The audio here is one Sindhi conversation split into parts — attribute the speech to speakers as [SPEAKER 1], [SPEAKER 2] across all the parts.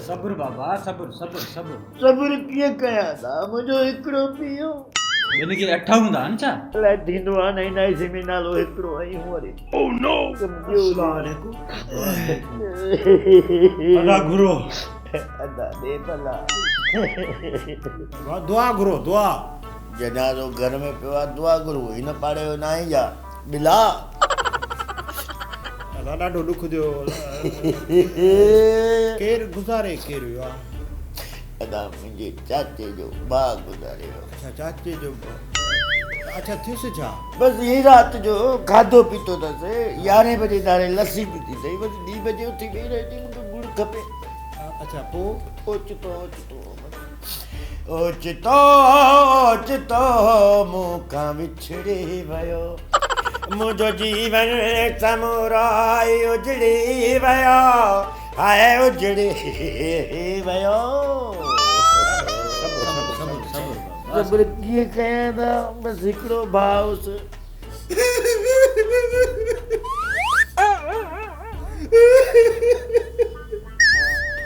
[SPEAKER 1] صبر بابا صبر صبر صبر.
[SPEAKER 2] صبر ڪيئن ڪيان دا منهنجو هڪڙو پيء.
[SPEAKER 1] ٻين کي اٺ هوندا آهن ڇا؟
[SPEAKER 2] الائي ٿيندو آ نه هن حصي ۾ نالو هڪڙو آهي وري.
[SPEAKER 3] اسلام عليڪم. ادا گهرو.
[SPEAKER 2] ادا ڏي ڀلا.
[SPEAKER 3] دعا گهرو دعا.
[SPEAKER 2] جنازو گهر ۾ پيو آ دعا گهرو هن پاڙي جو ناهين ڇا ٻلا.
[SPEAKER 3] ادا ڏاڍو ڏک ٿيو ڪير گذاري ڪير ويو آ.
[SPEAKER 2] ادا منهنجي چاچي جو ڀاء گذاري ويو.
[SPEAKER 3] اڇا چاچي جو ڀاء اڇا ٿيس ڇا؟
[SPEAKER 2] بس هي رات جو کاڌو پيتو اٿس يارهين بجي ڌاري لسي پيتي اٿئي بس ٻي بجي اٿي ويهي رهي چئي مونکي ڳڙ کپي.
[SPEAKER 3] اڇا پوء؟
[SPEAKER 2] اوچتو اوچتو اوچتو اوچتو مون کان وڇڙي ويو منهنجو جيون سمورو ئي اجڙي ويو هاء اجڙي ويو. صبر ڪيئن ڪيان ته بس هڪڙو ڀاء هوس.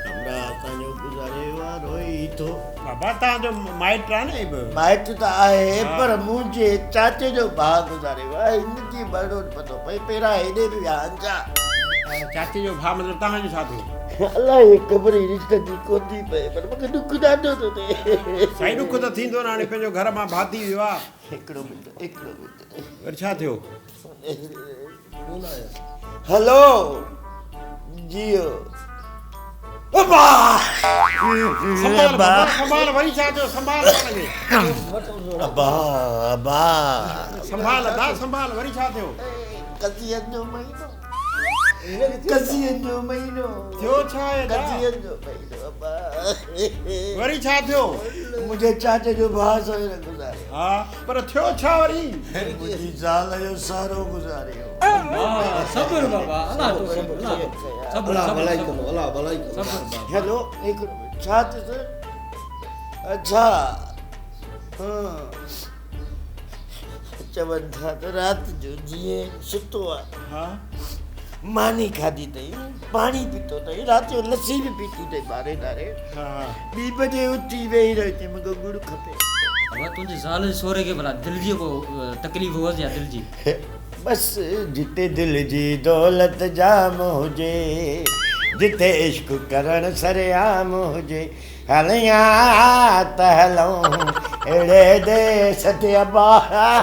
[SPEAKER 2] همراهه اسان جو گذاري ويو آ روئي ئي ٿو.
[SPEAKER 3] بابا توهان جو مائٽ آ نه هي به.
[SPEAKER 2] مائٽ ته آهي پر منهنجي چاچي جو ڀاء گذاري ويو آ هن کي برڙو نه پتو پئي پهريان هيڏي به ويا آهن ڇا.
[SPEAKER 3] چاچي جو ڀاء مطلب توهان جو ڇا ٿيو.
[SPEAKER 2] الائي خبر ئي رشتن جي ڪونه ٿي پئي پر مونکي ڏک ڏاڍو ٿو ٿئي.
[SPEAKER 3] سائين ڏک ته ٿيندو نه هاڻي پنهنجو گهر مان ڀاتي ويو آ.
[SPEAKER 2] هڪڙو منٽ هڪڙو منٽ.
[SPEAKER 3] وري ڇا ٿيو.
[SPEAKER 2] هلو جيو ابا
[SPEAKER 3] سنڀال بابا سنڀال وري ڇا ٿيو سنڀال پاڻ کي
[SPEAKER 2] ابا ابا
[SPEAKER 3] سنڀال ادا سنڀال وري ڇا ٿيو
[SPEAKER 2] قضين جو مهينو قضين جو مهينو
[SPEAKER 3] ٿيو ڇا آهي ادا
[SPEAKER 2] قضين جو مهينو ابا
[SPEAKER 3] وري ڇا ٿيو
[SPEAKER 2] منهنجي چاچي جو ڀاء سوير گذاريو
[SPEAKER 3] ها پر ٿيو ڇا وري؟
[SPEAKER 2] منهنجي زال جو سهرو گذاريو.
[SPEAKER 1] صبر بابا الله تو صبر صبر
[SPEAKER 4] الله ڀلائي ڪندو الله ڀلائي ڪندو.
[SPEAKER 2] هيلو هڪڙو ڇا ٿيس اڇا ها چون ٿا ته رات جو جيئن ستو آ
[SPEAKER 3] ها
[SPEAKER 2] ماني کاڌي اٿئي پاڻي پيتو اٿئي رات جو لسي به پيتي اٿئي ٻارهين ڌاري
[SPEAKER 3] ها
[SPEAKER 2] ٻي بجي اٿي ويهي رهيو چي مونکي ڳڙ کپي.
[SPEAKER 1] بابا تنهنجي زال جي سهري کي ڀلا دل جي ڪو تڪليف هئس يا دل جي.
[SPEAKER 2] بس جتي دل جي دولت جام هجي جتي عشق ڪرڻ سرعام هجي هليا ته هلون اهڙي ديس تي ابا.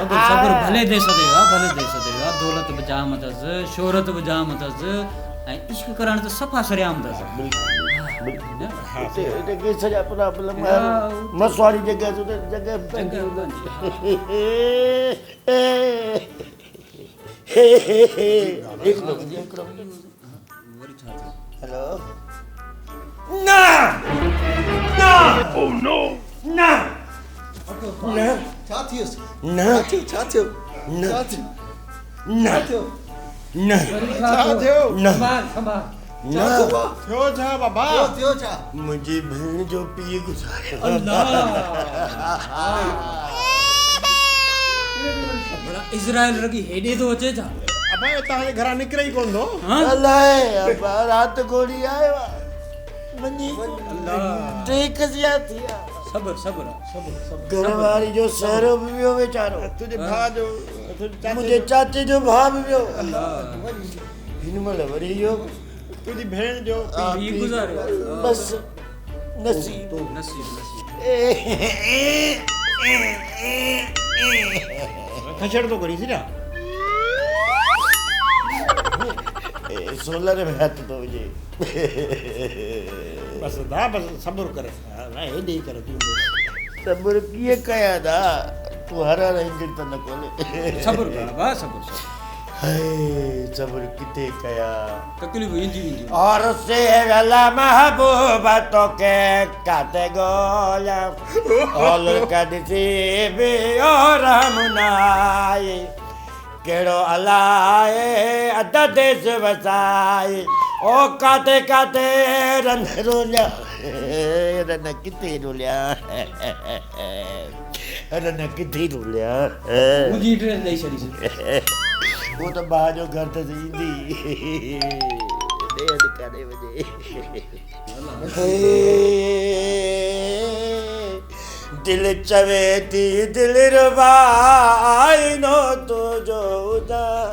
[SPEAKER 1] صبر صبر ڀلي ديس تي ويا ڀلي ديس تي ويا دولت به جام اٿس شهرت به جام اٿس ۽ عشق ڪرڻ ته صفا سرعام اٿس.
[SPEAKER 2] بلڪل اتي اتي سڄا پرابلم مسواڙي جڳهه تي جڳهه پنهنجي هيلو نه نه
[SPEAKER 3] او نو
[SPEAKER 2] نه نه
[SPEAKER 4] ڇا ٿيس
[SPEAKER 2] نه
[SPEAKER 4] ڇا ٿيو
[SPEAKER 2] نه
[SPEAKER 4] ڇا ٿيو
[SPEAKER 2] نه
[SPEAKER 4] ٿيو
[SPEAKER 2] نه
[SPEAKER 3] ڇا ٿيو
[SPEAKER 2] نه
[SPEAKER 1] سنڀال سنڀال
[SPEAKER 2] نه
[SPEAKER 3] ٿيو ڇا بابا
[SPEAKER 4] ٿيو ٿيو ڇا
[SPEAKER 2] منهنجي ڀيڻ جو پيء گذاريو
[SPEAKER 1] الله ڀلا اسرائيل رڳي هيڏي ٿو اچي ڇا
[SPEAKER 3] ابا اهو توهان جي گهران نڪري ئي ڪونه ٿو
[SPEAKER 2] الائي ابا رات گهوڙي آيو آ وڃي ٽي قضيا ٿيا
[SPEAKER 1] صبر صبر صبر صبر
[SPEAKER 2] گهر واري جو سهرو به ويو ويچارو
[SPEAKER 3] تنهنجي ڀاء جو
[SPEAKER 2] منهنجي چاچي جو ڀاء به ويو هن مهل وري اهو
[SPEAKER 3] تنهنجي ڀيڻ جو
[SPEAKER 1] پيء گذاريو
[SPEAKER 2] بس نصيب
[SPEAKER 1] نصيب نصيب
[SPEAKER 3] کچڙ ٿو ڪرين سريا
[SPEAKER 2] سولر ۾ هٿ ٿو وجهي
[SPEAKER 3] بس دا بس صبر ڪر هيڏي ڪر تون
[SPEAKER 2] صبر ڪيئن ڪيان دا تون هر هر انجڻ ته نه کولي
[SPEAKER 1] صبر ڪر ڀاء صبر صبر
[SPEAKER 2] هاء صبر ڪٿي ڪيان
[SPEAKER 1] تڪليفون اينديون وينديون.
[SPEAKER 2] اور سيرل محبوب توکي ڪاٿي ڳوليان اولڙڪ ڏسي به او رحم نه آئي ڪهڙو الائي اڌ ديس وسائي او ڪاٿي ڪاٿي رن روليان رن ڪٿي روليان رن ڪٿي روليان.
[SPEAKER 1] منهنجي ڊريس ڏئي ڇڏيس.
[SPEAKER 2] هو ته ڀاء جو گهر اٿس ايندي. ڪاڏي وڃي. دل چوي ٿي دلربا آئينو تنهنجو هجان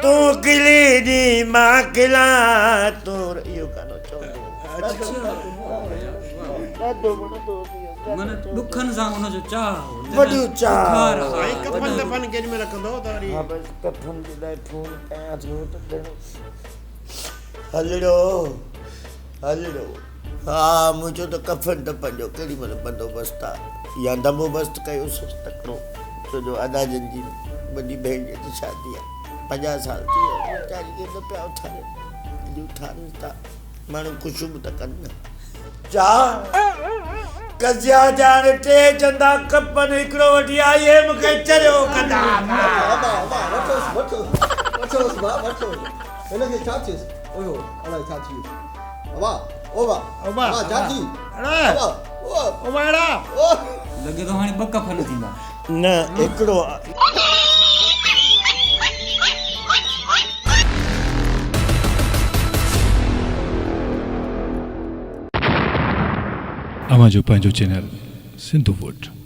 [SPEAKER 2] تون کلي ڏي مان کلان تون اهو گانو چوندو ڏاڍو وڻندو هوس اهو گانو.
[SPEAKER 1] معنيٰ ڏکن سان ان جو چاهه هو.
[SPEAKER 2] وڏو چاهه هو.
[SPEAKER 3] سائين ڪفن دفن ڪيڏي مهل ڪندو ته وري.
[SPEAKER 2] ها بس ڪفن جي لاء فون ڪيان ٿو ته ڄڻ هلڙو هلڙو ها منهنجو ته ڪفن دفن جو ڪيڏي مهل بندوبست آ يا دنبوبست ڪيوس تڪڙو ڇو جو ادا جن جي وڏي ڀيڻ جي اڄ شادي آ 50 سال ٿي ويا ويچاري کي نه پيا اٿارين اڄ اٿارينس ٿا ماڻهو خوشيون به ته ڪن نه چا قضيا جاڻ ٽي چندا ڪپن هڪڙو وٺي آئي هي مونکي چريو ڪندا.
[SPEAKER 4] ابا ابا وٺوس وٺوس وٺوس ڀا وٺوس هن کي ڇا ٿيس اوهو الائي ڇا ٿي ويس ابا اوبا
[SPEAKER 3] ابا
[SPEAKER 4] ڇا ٿي
[SPEAKER 3] اڙا
[SPEAKER 4] ابا او
[SPEAKER 3] ابا اڙا
[SPEAKER 4] او
[SPEAKER 1] لڳي ٿو هاڻي ٻه ڪفن ٿيندا.
[SPEAKER 2] نه هڪڙو.
[SPEAKER 5] اوهان جو پنهنجو چينل سنڌو ووڊ.